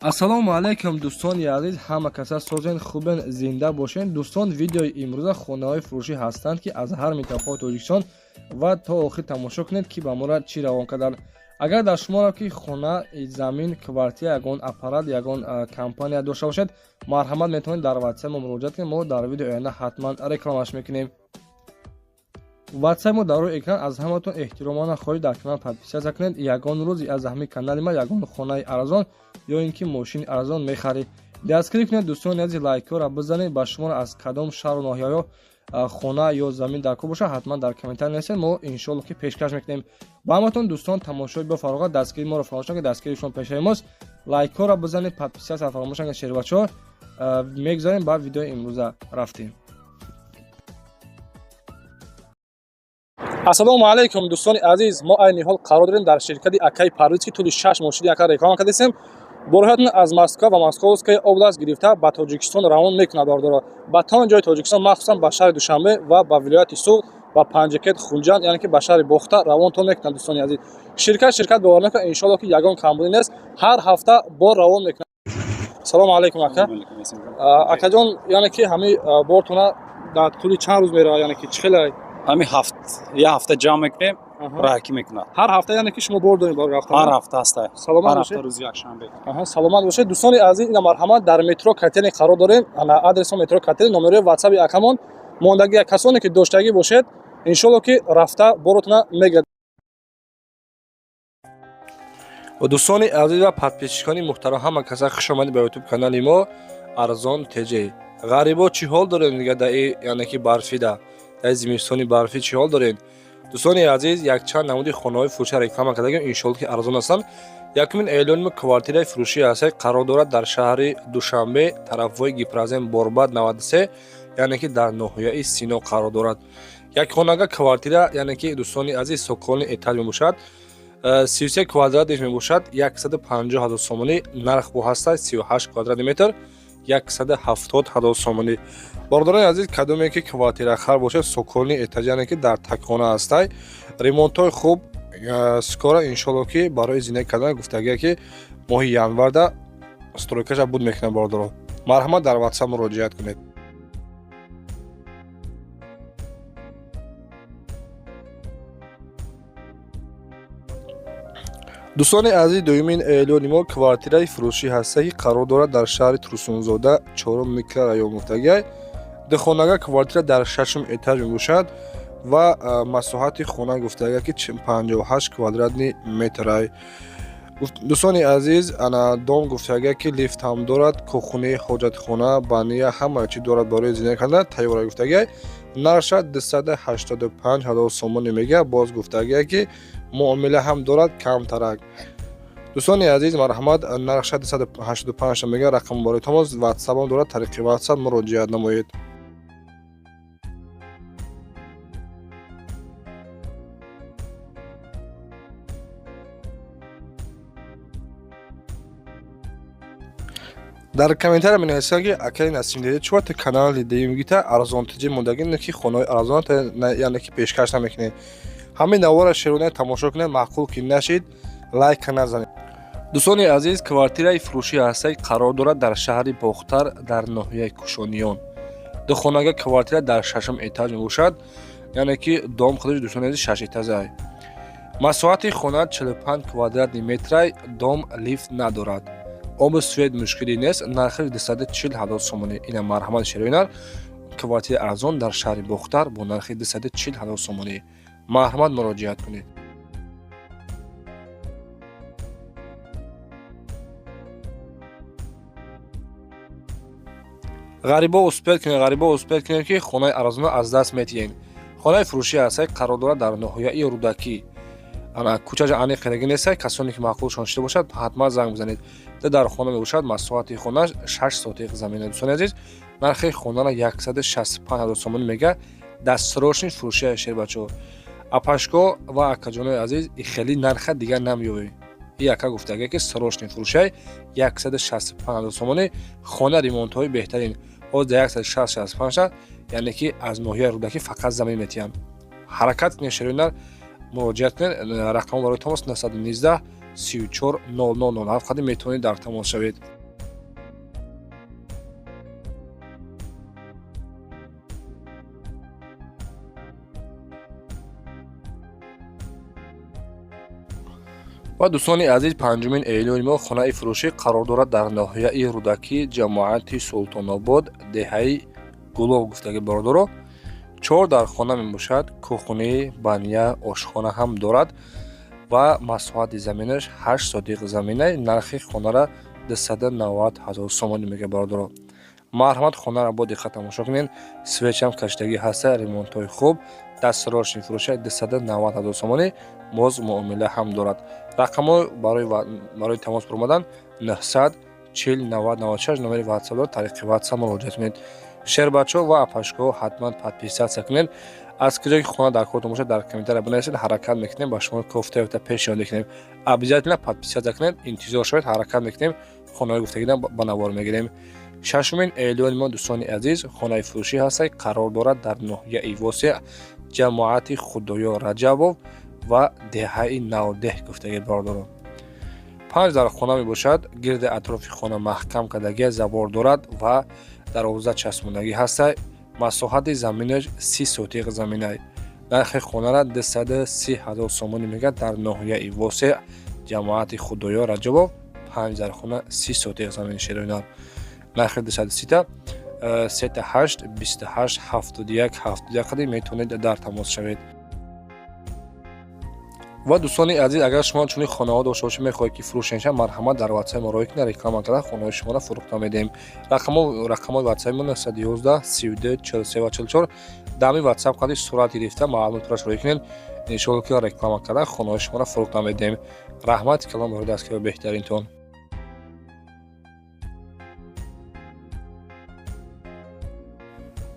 Ассалому алайкум, дӯстони азиз, ҳама каса созен, хубен, зинда бошен. Дӯстон, видеои имрӯза хонаҳои фурӯшӣ ҳастанд, ки аз ҳар минтақаи Тоҷикистон, ва то охир тамошо кунед, ки ба мора чӣ равон карданд. Агар дар шуморо ки хона, замин, квартира, ягон аппарат, ягон компания дошта бошед, марҳамат, метавонед дар ватсап мо муроҷиат кунед. Мо дар видеои оянда ҳатман рекламаш мекунем. Ватсап мо дар рӯи экран. Аз ҳаматон эҳтиромона хоҳиш, дар канал подписаться кунед. Ягон рӯз аз ҳамин канали ма ягон хонаи арзон ё ин ки мошини арзон мехаред. Дастгирӣ кунед, дӯстони азиз, лайкҳоро бизанед. Ба шуморо аз кадом шаҳру ноҳияҳо хона ё замин дар кор бошад, ҳатман дар комментарий нависед, мо иншоалло ки пешкаш мекунем ба ҳаматон. Дӯстон, тамошои бо фароғат, дастгирии моро фаромӯш накунед, дастгирии шумо пешаи мост. Лайкҳоро бизанед, подписаться фаромӯш накунед. Шербачаҳо, мегузарем ба видеои имрӯза, рафтем. Ассалому алайкум, дӯстони азиз. Мо айни ҳол қарор дорем дар ширкати акаи Парвиз, ки тӯли 6 моҳ шуди ака реклама кардастем. Борҳоятон аз Москва ва Московская область гирифта ба Тоҷикистон равон мекунад. Бардоро, ба тамоми ҷои Тоҷикистон, махсусан ба шаҳри Душанбе ва ба вилояти Суғд, ба Панҷакент, Хунҷанд, яъне ки ба шаҳри Бохта равонтон мекунад. Дӯстони азиз, ширкат бовар накунад, иншоалло ки ягон камбудӣ нест, ҳар ҳафта бор равон мекунад. Салому алайкум, ака. Акаҷон, яъне ки ҳамаи бортона дар тӯли чанд рӯз меравад, яъне ки чӣ хеле? Ҳамин ҳафт, як ҳафта ҷамъ мекунем, раҳакӣ мекунад. Ҳар ҳафта, яъне ки шумо бор доред бор рафтан? Ҳар ҳафта ҳаста. Саломат ҳар бошед. ҳафта, рӯзи якшанбе. Аҳа, саломат бошед. Дӯстони азиз, ина марҳамат, дар метро Котельный қарор дорем. Ана адреси метро Котельный, номерои ватсаби акамон мондагӣ. Касоне ки доштагӣ бошед, иншоалло ки рафта боротона мегирад. Дӯстони азиз ва подписчикони муҳтарам, ҳама каса хуш омадед ба ютуб канали мо Арзон ТЖ. Ғарибо, чӣ ҳол доред дига даи, яъне ки барфида, даи зимистони барфӣ чӣ ҳол доред? Дӯстони азиз, якчанд намуди хонаҳои фурӯшӣ реклама кардагим, иншоалло ки арзон ҳастанд. Якумин эълони мо квартираи фурӯшӣ ҳаст, қарор дорад дар шаҳри Душанбе, тарафҳои Гипрозем Борбад 93, яъне ки дар ноҳияи Сино қарор дорад. Як хонага квартира, яъне ки, дӯстони азиз, цокольный этаж мебошад, 33 квадратиш мебошад, 150 ҳазор сомонӣ нарх бо ҳаста, 38 квадратный метр 170 ҳазор сомонӣ. Бародарони азиз, кадоме ки квартирахар бошад, цокольный этаж, яъне ки дар такхона ҳастай, ремонтҳои хуб, скоро иншоалло ки барои зиндагӣ кардан гуфтагия, ки моҳи январда стройкаша буд мекунад. Бародаро, марҳамат, дар ватсап муроҷиат кунед. Дӯстони азиз, дуюмин эълони мо квартираи фурӯшӣ ҳаста, ки қарор дорад дар шаҳри Турсунзода, чорум микрорайон гуфтагиай. Духонага квартира дар шашум этаж мебошад ва масоҳати хона гуфтагия, ки 58 квадратный метрай. Дӯстони азиз, ана дом гуфтагия, ки лифт ҳам дорад, кухни, ҳоҷатхона, баня, ҳама чӣ дорад, барои зиндагӣ кардан тайёра гуфтагиай. Нархша 285 ҳазор сомонӣ мегӯяд, боз гуфтагия, ки муомила ҳам дорад камтарак. Дӯстони азиз, марҳамат, нархша 285 мегӯяд, рақам барои тамос ватсапам дорад, тариқи ватсап муроҷиат намоед. Дар комментария менависанд, ки акаи Насимдида, чӣ вақте канали дуюмгита Арзон ТЖ мондагӣ, ки хонаҳои арзон, яъне ки пешкаш намекунед? Ҳамин навора шерона тамошо кунед, маъқул ки нашид, лайка назанед. Дӯстони азиз, квартираи фурӯшӣ ҳаста, қарор дорад дар шаҳри Бохтар, дар ноҳияи Кушониён. Духонага квартира дар шашум этаж мебошад, яъне ки дом худаш, дӯстони азиз, шаш этажа. Масоҳати хона 45 квадратный метрай. Дом лифт надорад, обу свет мушкилӣ нест. Нархи 240 ҳазор сомонӣ. Ина марҳамат, шероинар, квартираи арзон дар шаҳри Бохтар бо нархи 240 ҳазор сомонӣ, марҳамат, муроҷиат кунед. Ғарибо, успеть кунед, ғарибо, успеть кунед, ки хонаи арзонро аз даст метиҳед. Хонаи фурӯшӣ ҳаста, қарор дорад дар ноҳияи Рӯдакӣ. Ана кӯчаша аниқ хелеги неста. Касоне ки маъқулшон шуда бошад, ҳатман занг бизанед. Дар хона мебошад, масоҳати хонаш 6 сотиқ замина. Дӯстони азиз, нархи хонара 165 ҳазор сомонӣ мега, дастсрочный фурӯшия. Шербачо, апашко ва акаҷонои азиз, хеле нарха дигар намеёбед. И ака гуфтага, ки срочный фурӯшай, 165 ҳазор сомонӣ, хона ремонтҳои беҳтарин. Ҳозир дар 165, яъне ки аз ноҳияи Рӯдакӣ фақат замин метиҳанд. Ҳаракат кунед, шероинар, муроҷиат кунед. Рақамҳо барои тамос 919. 34 00 07 қади метавонед дар тамос шавед. Ва дӯстони азиз, панҷумин эълони мо хонаи фурӯшӣ қарор дорад дар ноҳияи Рӯдакӣ, ҷамоати Султонобод, деҳаи Гулоб гуфтаги бародаро. Чор дар хона мебошад, кухни, баня, ошхона ҳам дорад ва масоҳати заминаш 8 сотиқ замина. Нархи хонара 290 ҳазор сомонӣ мега бародаро. Марҳамат, хонара бо диққат тамошо кунед. Свет ам кашидагӣ ҳаста, ремонтҳои хуб, дастрошни фурӯша 290 ҳазор сомонӣ, боз муомила ҳам дорад. Рақамҳо барои тамос баромадан 900 40 90 96 номери ватсап дорад, тариқи ватсап муроҷиат кунед. Шербачо ва апашко, ҳатман подписаться кунед. Аз куҷое ки хона дар кортон бошад, дар комментария бинависед, ҳаракат мекунем, ба шумо кофта ёфта пешниҳод мекунем. Обязательно подписаться кунед, интизор шавед, ҳаракат мекунем, хонаҳои гуфтагида ба навор мегирем. Шашумин эълони мо, дӯстони азиз, хонаи фурӯшӣ ҳастад, қарор дорад дар ноҳияи Восеъ, ҷамоати Худоё Раҷабов ва деҳаи Навдеҳ гуфтаги бародарон. Панҷ дар хона мебошад, гирди атрофи хона маҳкам кардагӣ, забор дорад ва дарвоза часпондагӣ ҳаста. Масоҳати заминаш 30 сотиқ заминай. Нархи хонара 230 ҳазор сомонӣ мегӯяд. Дар ноҳияи Восеъ, ҷамоати Худоё Раҷабов, панҷ дар хона, 30 сотиқ замини шероинар, нархи 230-та. 38 28 71 71 қади метавонед дар тамос шавед. Ва дӯстони азиз, агар шумо чунин хонаҳо дошта бошед, мехоҳед ки фурӯшен шавад, марҳамат, дар ватсапи мо роҳӣ кунед, реклама карда хонаҳои шуморо фурӯхта медиҳем. Рақамҳои ватсапи мо 911 32 43 ва 44. Дар ҳамин ватсап қади сурат гирифта маълумотро роҳӣ кунед, иншоалло ки реклама карда хонаҳои шуморо фурӯхта медиҳем. Раҳмати калом барои дастгири беҳтаринтон.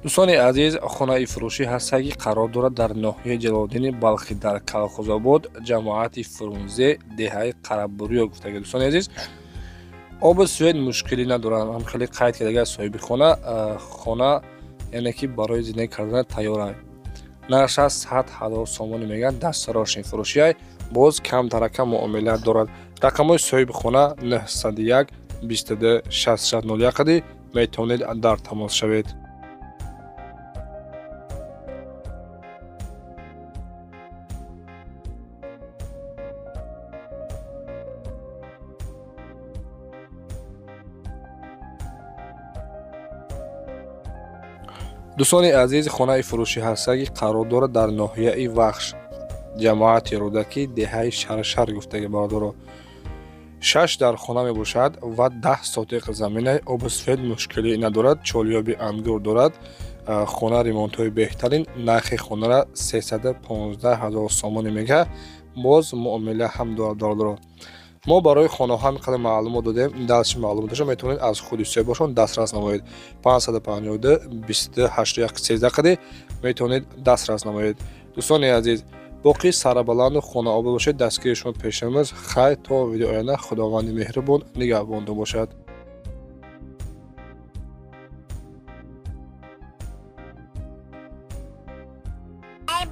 Дӯстони азиз, хонаи фурӯшӣ ҳастад, ки қарор дорад дар ноҳияи Ҷалолиддини Балхӣ, дар Калхозобод, ҷамоати Фрунзе, деҳаи Қарабурё гуфтаги. Дӯстони азиз, обу свет мушкилӣ надорад, ҳам хеле қайд кардага соҳиби хона. Хона яъне ки барои зиндагӣ кардан тайёра. Нархаш 100 ҳазор сомонӣ мегӯянд, дастарошни фурӯшиай, боз камтарака муомила дорад. Рақамҳои соҳиби хона 901 22 66 01 қади метавонед дар тамос шавед. Дӯстони азиз, хонаи фурӯшӣ ҳастад, ки қарор дорад дар ноҳияи Вахш, ҷамоати Рӯдакӣ, деҳаи Шаршар гуфтаги бародаро. Шаш дар хона мебошад ва 10 сотиқ замина. Обу свет мушкилӣ надорад, чолёби ангур дорад. Хона ремонтҳои беҳтарин. Нархи хонара 315 ҳазор сомонӣ мегӯяд, боз муомила ҳам дорад. Бародаро, мо барои хонаҳо ҳамин қадар маълумот додем. Дальше маълумот дошта метавонед аз худи соҳибошон дастрас намоед. 552 22 81 13 қади метавонед дастрас намоед. Дӯстони азиз, боқӣ сарбаланду хонаобод бошед. Дастгири шумо пешамиз. Хайр, то видео оянда, Худованди меҳрубон нигаҳбонтон бошад. Ay,